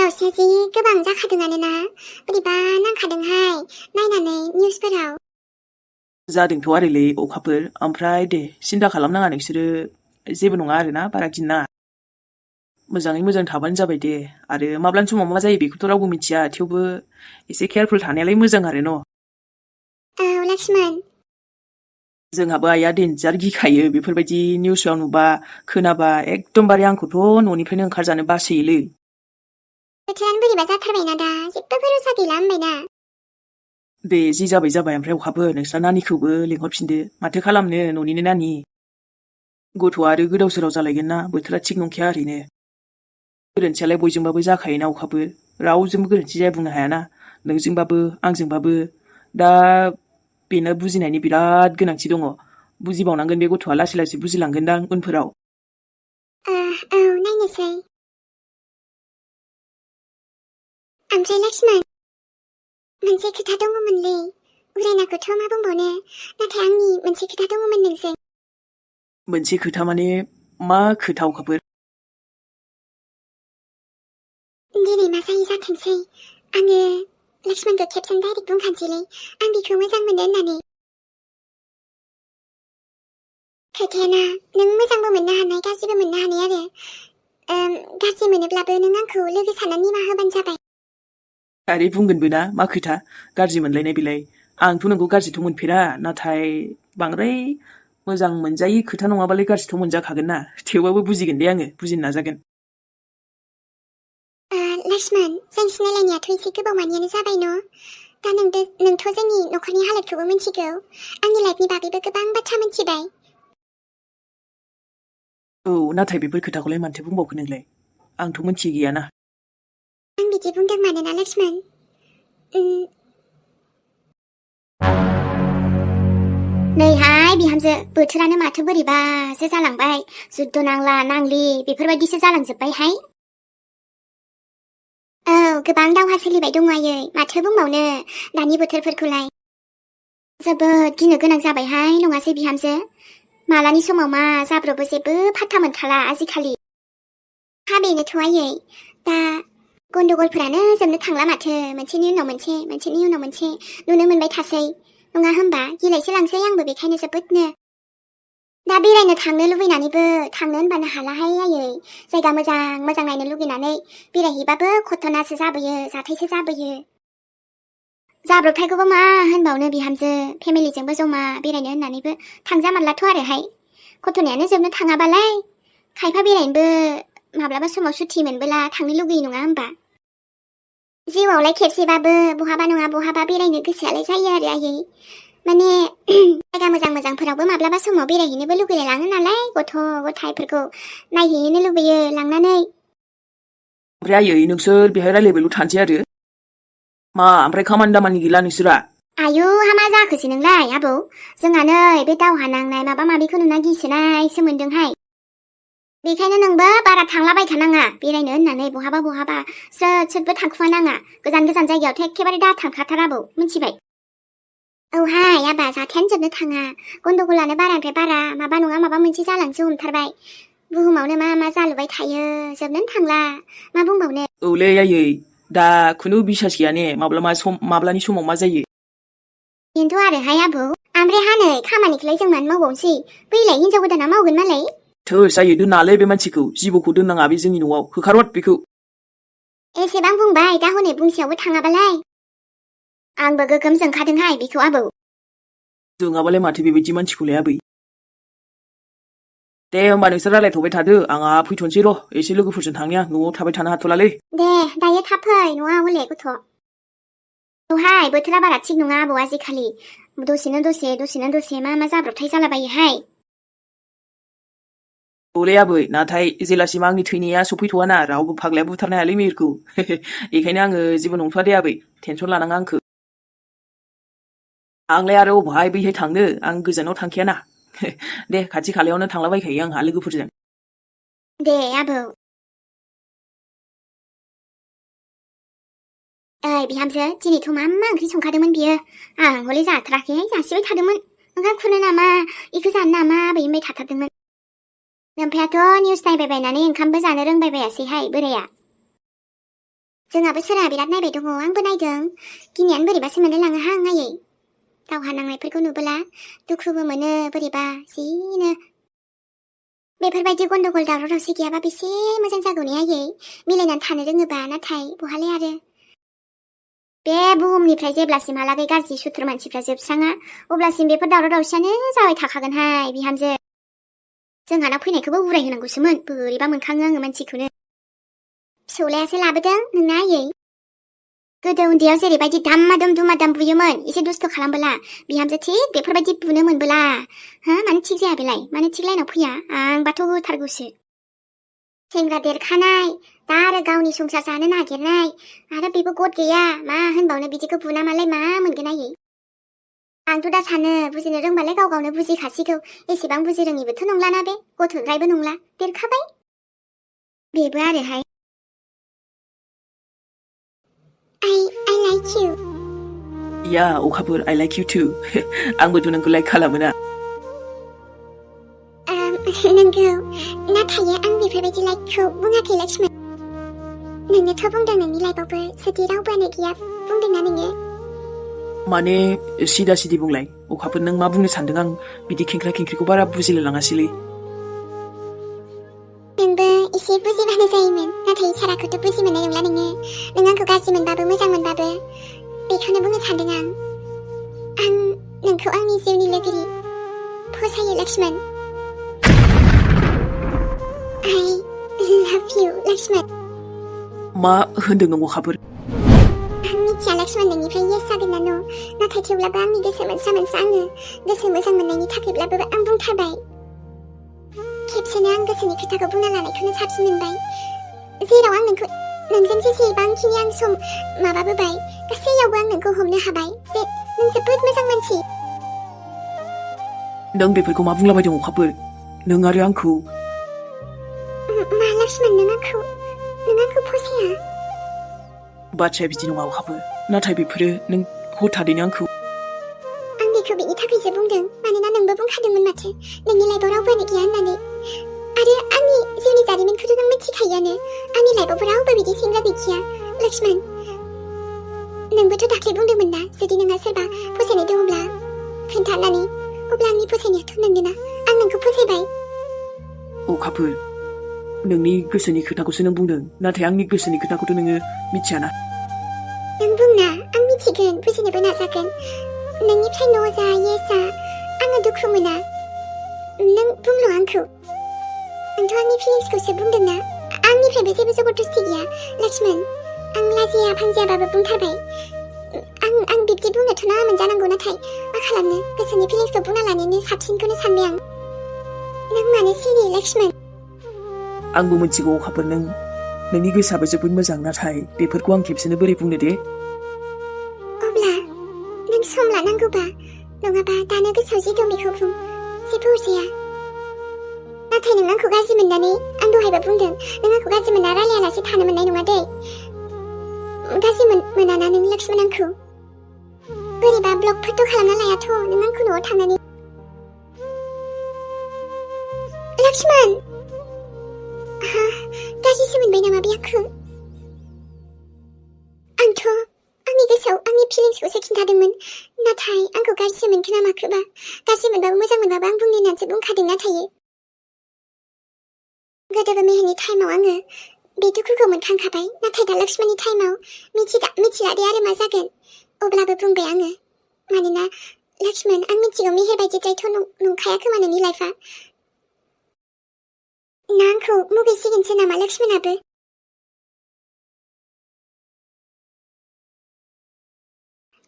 दावसिया जि गोबां जाखादोंआनोना बोरैबा नांखादोंहाय नायनानै निउसफोराव। जादोंथ' आरोलै अखाफोर ओमफ्राय दे सिन्था खालामनाङा नोंसोरो जेबो नङा आरोना बारा गिनाङा मोजाङै मोजां थाबानो जाबाय दे आरो माब्लानि समाव मा जायो बेखौथ' रावबो मिथिया थेवबो एसे केयारफुल थानायालाय मोजां आरो न'। औ लक्ष्मण जोंहाबो आइया देन्जार गिखायो बेफोरबायदि निउसाव नुबा खोनाबा एकदमबारे आंखौथ' न'निफ्रायनो ओंखारजानो बासोयोलै। बोथोरानो बोरैबा जाथारबायना दा जेबो भरोसा गैला होनबायना। दे जि जाबाय जाबाय ओमफ्राय अखाफोर नोंस्रा नानिखौबो लेंहरफिनदो माथो खालामनो न'निनो नानि गथ'आ आरो गोदाव सोराव जालायगोन ना बोथोरा थिग नंखाया ओरैनो गोरोन्थियालाय बयजोंबाबो जाखायोना अखाफोर रावजोंबो गोरोन्थि जाया बुंनो हायाना नोंजोंबाबो आंजोंबाबो दा बेनो बुजिनायनि बिराद गोनांथि दङ बुजिबावनांगोन बे गथ'आ लासै लासै बुजिलांगोनदां उनफोराव। औ नायनोसै। ओमफ्राय लक्ष्मण मोनसे खोथा दङमोनलै उरायनाखौथ' मा बुंबावनो नाथाय आंनि मोनसे खोथा दङमोन नोंजों। मोनसे खोथा माने मा खोथा अखाफोर? दिनै मा जायो जाथोंसै आङो लक्ष्मणखौ खेबसेनो डाइरेक्ट बुंखानोसैलै आं बिखौ मोजां मोनो होननानै। खोथायाना नों मोजांबो मोननो हानाय गाज्रिबो मोननो हानाय आरो गाज्रि मोनोब्लाबो नों आंखौ लोगो साननानै निमाहा होबानो जाबाय। आरे बुंगोनबो ना मा खोथा गाज्रि मोनलायनाय बेलाय आंथ' नोंखौ गाज्रिथ' मोनफेरा नाथाय बांद्राय मोजां मोनजायि खोथा नङाबालाय गाज्रिथ' मोनजाखागोन ना थेवबाबो बुजिगोन दे आङो बुजिनो नाजागोन। लक्ष्मण जों सिनायलायनायाथ' एसे गोबाव मानियानो जाबाय न' दा नोंथ' जोंनि न'खरनि हालोदखौबो मिथिगौ आंनि लाइफनि बागैबो गोबां बाथ्रा मिथिबाय। औ नाथाय बेफोर खोथाखौलाय मानोथो बुंबावखो नोंलाय आंथ' मोनथियै गैयाना। आं बिदि बुंदों मानोना लक्ष्मण नैहाय बिहामजो बोथोरानो माथो बोरैबासो जालांबाय जुद्ध नांला नांलि बेफोरबायदिसो जालांजोब्बायहाय। औ गोबां दावहा सोलिबाय दङ आयै माथो बुंबावनो दानि बोथोरफोरखौलाय जोबोद गिनो गोनां जाबायहाय नङासै बिहामजो मालानि समाव मा जाब्रबो जेबो फात्ता मोनखाला आजिखालि। हा बेनोथ' आयै दा गन्दगलफोरानो जोबनो थांला माथो मोनसेनि उनाव मोनसे मोनसेनि उनाव मोनसे नुनो मोनबाय थासै नङा होमबा गिलायसो लांसै आंबो बेखायनो जोबोदनो। दा बेरायनो थांनो लुबैनानैबो थांनो होनबानो हालाहाय आयै जायगा मोजां मोजां नायनो लुगैनानै बेरायहैबाबो घटनासो जाबोयो जाथायसो जाबोयो। जाब्रबथायखौबो मा होनबावनो बिहामजो फेमिलिजोंबो जमा बेरायनो होननानैबो थांजामारलाथ' आरोहाय घटनायानो जोबनो थाङाबालाय खायफा बेरायनोबो माब्लाबा समाव सुथि मोनबोला थांनो लुगैयो नङा होमबा। जिउआवलाय खेबसेबाबो बहाबा नङा बहाबा बेरायनो गोसोआलाय जायो आरो आयै माने जायगा मोजां मोजांफोरावबो माब्लाबा समाव बेरायहैनोबो लुगैलाय लाङो नालाय गथ' गथायफोरखौ नायहैनो लुबैयो लांनानै। ओमफ्राय आयै नोंसोर बेहाय रायलायबायल' थानोसै आरो मा ओमफ्राय खामानि दामानि गैला नोंसोरा? आयु हामा जाखोसै नोंलाय आबौ जोंहा नै बे दावहा नांनाय माबा माबिखौ नुना गिसोनायसो मोनदोंहाय बेखायनो नोंबो बारा थांलाबायखानाङा बेरायनो होननानै बहाबा बहाबा स्रोद स्रोदबो थांखुमा नाङा गोजान गोजान जायगायावथ' एखेबारे दा थांखाथार आबौ मिथिबाय। औहाय आबा जाथायानो जोबनो थाङा गन्दगलानो बारानिफ्राय बारा माबा नङा माबा मोनसे जालांसो हमथारबाय बुहुमावनो मा मा जालुबाय थायो जोबनोनो थांला मा बुंबावनो। औलै आयै दा खुनु बिसास गैया ने माब्लानि समाव मा जायो। बेनोथ' आरोहाय आबौ ओमफ्राय हानै खामानिखौलाय जों मानो मावबावनोसै बैलाय हिनजाव गोदाना मावगोन मालाय। थोस जायो दोननाङालै बे मानसिखौ जिबौखौ दोननाङा बे जोंनि न'आव होखारहर बेखौ। एसेबां बुंबाय दा हनै बुंसेयावबो थाङाबालाय आंबो गोगोम जोंखादोंहाय बेखौ आबौ। जोङाबालाय माथो बेबायदि मानसिखौलाय आबै। दे होमबा नोंसोर रायलायथ'बाय थादो आंहा फैथ'नोसै र' एसे लोगोफोरजों थांनि आं न'आव थाबाय थानो हाथ'लालै। दे दायो थाब फै न'आव हले गथ'। औहाय बोथोरा बारा थिग नङा आबौ आजिखालि दसेनो दसे मा मा जाब्रबथाय जालाबायोहाय। औलै आबै नाथाय जेलासिम आंनि थैनाया सफैथ'वाना रावबो फाग्लाया बुथारनो हायालै मेहेरखौ बेखायनो आङो जेबो नंथ'आ दे आबै टेनसन लानाङा आंखौ। आंलाय आरो अबहाय बैहाय थांनो आं गोजानाव थांखायाना दे खाथि खालायावनो थांलाबायखायो आंहा लोगोफोरजों। दे आबौ। ओइ बिहामजो दिनैथ' मा मा ओंख्रि संखादोंमोन बियो आं हले जाथाराखैहाय जासिबाय थादोंमोन ओंखाम खुनो नामा इखौ जानो नामा आबै होनबाय थाथारदोंमोन। ओमफ्रायथ' निउस नायबाय बायनानै ओंखामबो जानो रोंबाय बायासैहाय बोराया। जोंहाबो सोरहा बिराद नायबाय दङ आंबो नायदों गिनायानो बोरैबासो मोनलायलाङोहां आयै दावहा नांनायफोरखौ नुबोला दुखुबो मोनो बोरैबा जिनो बेफोरबायदि गन्डगल दावराव दावसि गैयाबा बेसे मोजां जागौ ने आयै मिलायनानै थानो रोङोबा नाथाय बहालाय आरो बे बुहुमनिफ्राय जेब्लासिमहालागै गाज्रि सुथुर मानसिफ्रा जोबस्राङा अब्लासिम बेफोर दावराव दावसियानो जाबाय थाखागोनहाय बिहामजो जोंहानाव फैनायखौबो उराय होनांगौसोमोन बोरैबा मोनखाङो आङो मानसिखौनो फिसौलायासो लाबोदों नोंना आयै गोदो उन्दैयाव जेरैबायदि दामादम दुमादाम बुयोमोन एसे दुस्थ' खालामबोला बिहामजो थिग बेफोरबायदि बुनो मोनबोला हा मानो थिग जाया बेलाय मानो थिग लाइनाव फैया आंबाथ' होथारगौसो सेंग्रा देरखानाय दा आरो गावनि संसार जानो नागिरनाय आरो बेबो गद गैया मा होनबावनो बिदिखौ बुना मालाय मा मोनगोन आयै आंथ' दा सानो बुजिनो रोंबालाय गाव गावनो बुजिखासिगौ एसेबां बुजिरोङिबोथ' नंलाना बे गथ'द्रायबो नंला देरखाबाय बेबो आरोहाय I like you. या अखाफोर I like you too आंबोथ' नोंखौ लाइक खालामोना नोंगौ नाथाय आं बेफोरबायदि लाइकखौ बुङाखै लक्ष्मण नोंनोथ' बुंदों नोंनि लाइफआवबो जुदि रावबोआनो गैया बुंदोंना नोङो माने सिदा सिदि बुंलाय अखाफोर नों मा बुंनो सानदों आं बिदि खेंख्रा खेंख्रिखौ बारा बुजिलाय लाङासैलै नोंबो एसे बुजिबानो जायोमोन नाथाय साराखौथ' बुजि मोननाय नंला नोङो नों आंखौ गाज्रि मोनबाबो मोजां मोनबाबो बेखौनो बुंनो सानदों आं नोंखौ आंनि जिउनि लोगोरि फसायो Lakshman I love you Lakshman मा होनदों नों अखाफोर आं मिथिया लक्ष्मण नोंनिफ्राय येस जागोन ना न' नाथाय थेवब्लाबो आंनि गोसो मोनस्रा मोनस्रा आङो गोसो मोजां मोननायनि थाखायब्लाबो आं बुंथारबाय खेबसेनो आं गोसोनि खोथाखौ बुंना लानायखौनो साबसिन मोनबाय जेराव आं नोंजों जेसेबांखिनि आं सम माबाबोबाय गासैयावबो आं नोंखौ हमनो हाबाय जे नों जोबोद मोजां मानसि नों बेफोरखौ मा बुंलाबायदों अखाफोर नों आरो आंखौ मा लक्ष्मण नों आंखौ फसाया बाथ्राया बिदि नङा अखाफोर नाथाय बेफोरो नों हथादैनो आंखौ आं बेखौ बेनि थाखायसो बुंदों मानोना नोंबो बुंखादोंमोन माथो नोंनि लाइफआव रावबोआनो गैया होननानै आरो आंनि जिउनि जारिमिनखौथ' नों मिथिखायोआनो आंनि लाइफआवबो रावबो बिदि सेंग्रा गैखाया लक्ष्मण नोंबोथ' दाख्लै बुंदोंमोन ना जुदि नोंहा सोरबा फसायनाय दङब्ला खोन्थानानै अब्ला आंनि फसायनायाथ' नोंगोना आं नोंखौ फसायबाय अखाफोर नोंनि गोसोनि खोथाखौसो नों बुंदों नाथाय आंनि गोसोनि खोथाखौथ' नोङो मिथियाना नों बुंना आं मिथिगोन बुजिनोबो नाजागोन नोंनिफ्राय न' जा येस जा आङो दुखु मोना नों बुंल' आंखौ आंथ' आंनि फिलिंसखौसो बुंदोंना आंनिफ्रायबो जेबो जबरदस्ति गैया लक्ष्मण आं लाजिया फांजियाबाबो बुंथारबाय आं बिब्दि बुंनोथ' नाङामोन जानांगौ नाथाय मा खालामनो गोसोनि फिलिंसखौ बुंना लानायनो साबसिनखौनो सानबाय आं नों मानो सिरि लक्ष्मण आंबो मिथिगौ अखाफोर नोंनि गोसोआबो जोबोद मोजां नाथाय बेफोरखौ आं खेबसेनो बोरै बुंनो दे अब्ला नों सम लानांगौबा नङाबा दानो गोसोआव जि दं बेखौ बुं जेबो अरजाया नाथाय नों आंखौ गाज्रि मोननानै आं दहायबो बुंदों नों आंखौ गाज्रि मोनना रायलायालासे थानो मोननाय नङा दै गाज्रि मोनाना नों लक्ष्मण आंखौ बोरैबा ब्लकफोरथ' खालामना लायाथ' नों आंखौ न'आव थांनानै लक्ष्मण गाज्रिसो मोनबाय नामा बे आंखौ आंथ' आंनि गोसोआव आंनि फिलिंसखौसो खिन्थादोंमोन नाथाय आंखौ गाज्रिसो मोनखो ना माखोबा गाज्रि मोनबाबो मोजां मोनबाबो आं बुंनो होननानैसो बुंखादों नाथाय गोदोबो मेहेरनि टाइमाव आङो बे दुखुखौ मोनखांखाबाय नाथाय दा लक्ष्मणनि टाइमाव मिथिला दे आरो मा जागोन अब्लाबो बुंबाय आङो मानोना लक्ष्मण आं मिथिगौ मेहेर बायदिद्रायथ' नंखाया खोमा नोंनि लाइफआ ना आंखौ मुगैसिगोनसो नामा लक्ष्मणाबो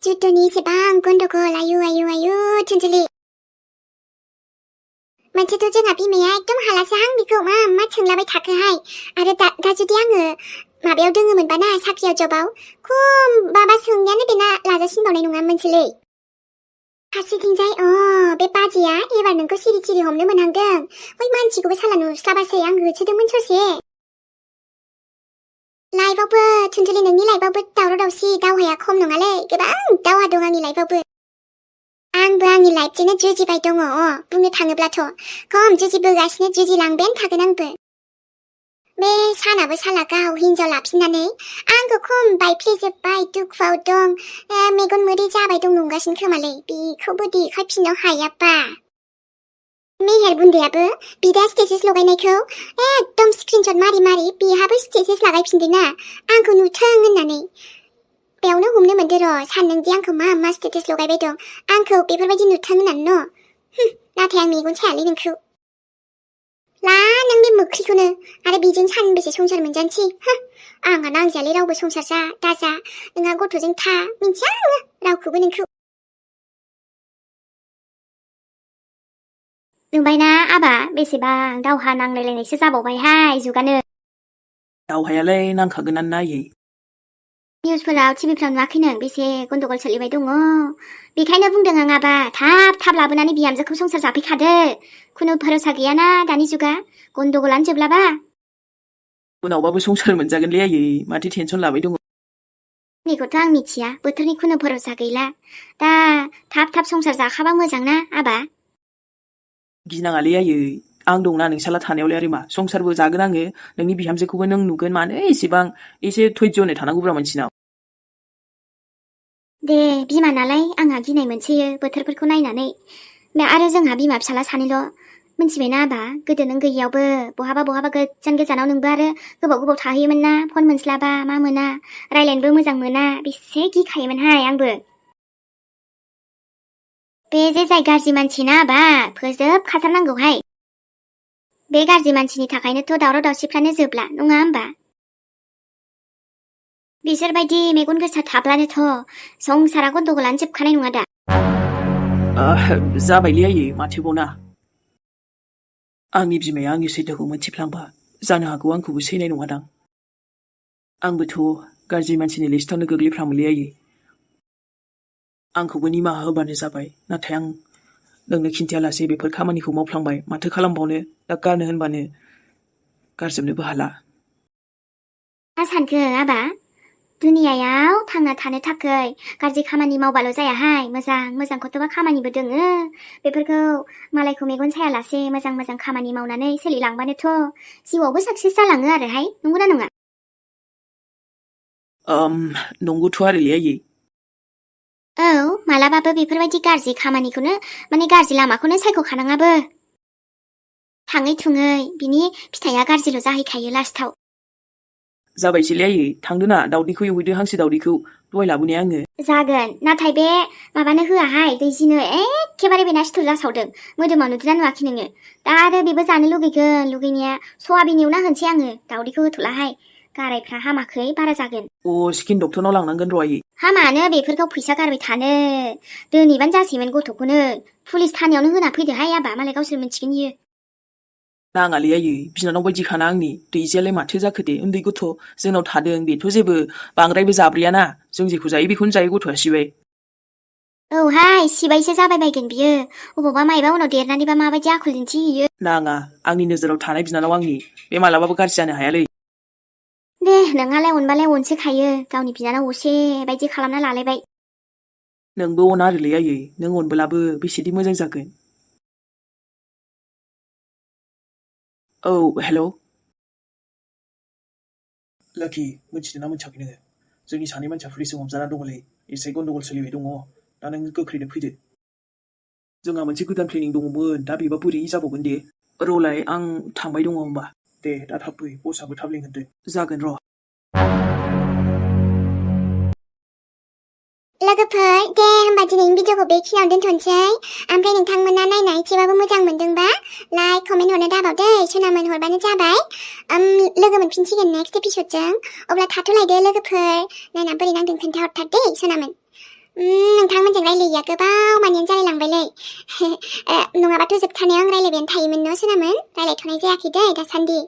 जुद्धनि एसेबां गन्डगल आयु थुनजुलि मोनसेथ' जोंहा बिमाया एकदम हालासोहां बेखौ मा सोंलाबाय थाखोहाय आरो दा जुदि आङो माबायाव दोङोमोनबा ना साख्रियाव जबाव खम बाबा सोंनायानो बेना लाजासिनबावनाय नङा मोनसेलै फारसेथिंजाय बे बाजिया एबार नोंखौ सिरि सिरि हमनो मोनहांदों बै मानसिखौबो साला नुस्लाबासै आं होसोदोंमोन ससे लाइफआवबो थुनजुलि नोंनि लाइफआवबो दावराव दावसि दावहाया खम नङालै गोबां दावहा दं आंनि लाइफआवबो आंबो आंनि लाइफजोंनो जुजिबाय दङ बुंनो थाङोब्लाथ' खम जुजिबोगासिनो जुजिलांबायानो थागोन आंबो बे सानाबो साला गाव हिनजाव लाफिननानै आंखौ खम बायफ्लेजोब्बाय दुखुआव दं मेगन मोदै जाबाय दं नंगासिनो खोमालै बेखौबो देखायफिननो हायाबा मेहेर बुन्दैयाबो बिदा स्टेटास लगायनायखौ एकदम स्क्रिनशट मारि मारि बेहाबो स्टेटास लागायफिनदोंना आंखौ नुथों होननानै बेयावनो हमनो मोनदो र' सानदोंदि आंखौ मा मा स्टेटास लगायबाय दं आंखौ बेफोरबायदि नुथों होननानै न' नाथाय आं मेगन सायालै नोंखौ ला नों बे मोख्रिखौनो आरो बेजों सानबेसे संसार मोनजानोसै आंहा नांजायालै रावबो संसार जा दाजा नोंहा गथ'जों था मिन्थिया आङो रावखौबो नोंखौ नुबायना आबा बेसेबां दावहा नांलायलायनायसो जाबावबायहाय जुगानो दावहायालाय नांखागोनानो नायै निउसफोराव टिभिफ्राव नुवाखै नों बेसे गन्दगल सोलिबाय दङ बेखायनो बुंदों आं आबा थाब लाबोनानै बिहामजोखौ संसार जाफैखादो खुनु भरोसा गैयाना दानि जुगा गन्दगलानो जोबलाबा उनावबाबो संसार मोनजागोनलै आयै माथो टेनसन लाबाय दङ बेखौथ' आं मिथिया बोथोरनि खुनु भरोसा गैला दा थाब संसार जाखाबा मोजां ना आबा गिनाङालै आयै आं दंना नोंसाला थानायावलाय आरो मा संसारबो जागोन आङो नोंनि बिहामजोखौबो नों नुगोन मानो एसेबां एसे धैर्यनो थानांगौब्रा मानसिनाव दे बिमा नालाय आंहा गिनाय मोनसोयो बोथोरफोरखौ नायनानै आरो जोंहा बिमा फिसाला सानैल' मिथिबायना आबा गोदो नों गैयियावबो बहाबा गोजानाव नोंबो आरो गोबाव थाहैयोमोन ना फन मोनस्लाबा मा मोना रायलायनोबो मोजां मोना बेसे गिखायोमोनहाय आंबो बे जे जाय गाज्रि मानसि ना आबा फोजोबखाथारनांगौहाय बे गाज्रि मानसिनि थाखायनोथ' दावराव दावसिफ्रानो जोबला नङा होमबा बिसोरबायदि मेगन गोसा थाब्लानोथ' संसारा गन्दगलानो जोबखानाय नङा दा जाबायलै आयै माथोबावना आंनि बिमाया आंनि सैथोखौ मोनथिफ्लांबा जानो हागौ आंखौबो सैनाय नङादां आंबोथ' गाज्रि मानसिनि लिस्टावनो गोग्लैफ्रामोलै आयै आंखौबो निमाहा होबानो जाबाय नाथाय आं नोंनो खिन्थियालासे बेफोर खामानिखौ मावफ्लांबाय माथो खालामबावनो दा गारनो होनबानो गारजोबनोबो हाला मा सानखो आबा दुनियायाव थांना थानो थाखाय गाज्रि खामानि मावबाल' जायाहाय मोजांखौथ'बा खामानिबो दोङो बेफोरखौ मालायखौ मेगन सायालासे मोजां खामानि मावनानै सोलिलांबानोथ' जिउआवबो साक्सेस जालाङो आरोहाय नंगौना नङा नंगौथ' आरोलै आयै औ मालाबाबो बेफोरबायदि गाज्रि खामानिखौनो गाज्रि लामाखौनो सायख'खानाङाबो थाङै थुङै बिनि फिथाइया गाज्रिल' जाहैखायो लास्टाव जाबायसैलै आयै थांदो ना दाउदैखौ एवहैदो हांसो दाउदैखौ दहाय लाबोनाया आङो जागोन नाथाय बे माबानो होआहाय दैजिनो एखेबारे बेना सिथुर जासावदों मोदोमाव नुदोंना नुवाखै नोङो दा आरो बेबो जानो लुगैगोन लुगैनाया सयाबिन एवना होनसै आङो दाउदैखौ होथ'लाहाय गारायफ्रा हामाखै बारा जागोन स्किन डक्टरनाव लांनांगोन र' आयै हामानो बेफोरखौ फैसा गारबाय थानो दोनैबानो जासैमोन गथ'खौनो पुलिस थानायावनो होना फैदोहाय आबा मालाय गावसोर मिथिगोन इयो नाङालै आयै बिनानाव बायदिखाना आंनि दैजियालाय माथो जाखो दे उन्दै गथ' जोंनाव थादों बेथ' जेबो बांद्रायबो जाब्रियाना जों जेखौ जायो बेखौनो जायो गथ'आ सिबाय औहाय सिबायसो जाबाय बायगोन बियो अबावबा मायबा उनाव देरनानैबा माबायदि आखल दिन्थिहैयो नाङा आंनि नोजोराव थानाय बिनानाव आंनि बे मालाबाबो गाज्रि जानो हायालै दे नोंहालाय अनबालाय अनसोखायो गावनि बिनानाव असे बायदि खालामना लालायबाय नोंबो अना आरोलै आयै नों अनबोलाबो बेसेदि मोजां जागोन औ हेल' लाकि मिथिदोंना मिथियाखै नोङो जोंनि सानै मानसिया पुलिसजों हमजाना दङलै एसे गन्दगल सोलिबाय दङ दा नों गोख्रैनो फैदो जोंहा मोनसे गोदान प्लेनिं दङमोन दा बेबा बोरै जाबावगोन दे र'लाय आं थांबाय दङ होमबा दे दा थाब फै बसआबो थाब लिंहरदो जागोन र' लोगोफोर दे होमबा दिनैनि भिडिअखौ बेखिनियाव दोनथ'नोसै ओमफ्राय नोंथांमोना नायना एसेबाबो मोजां मोनदोंबा लाइक कमेन्ट हरनो दाबावदे सोनामोन हरबानो जाबाय लोगो मोनफिनसिगोन नेक्स्ट एपिसोडजों अब्ला थाथ'लायदो लोगोफोर नायना बोरै नांदों खोन्थाहरथार दे सोनामोन नोंथांमोनजों रायलायैया गोबाव मानियानो जालायलांबायलै नङाबाथ' जोबथानायाव आं रायलायबायानो थायोमोन न' सोनामोन रायलायथ'नाय जायाखै दे दासान्दि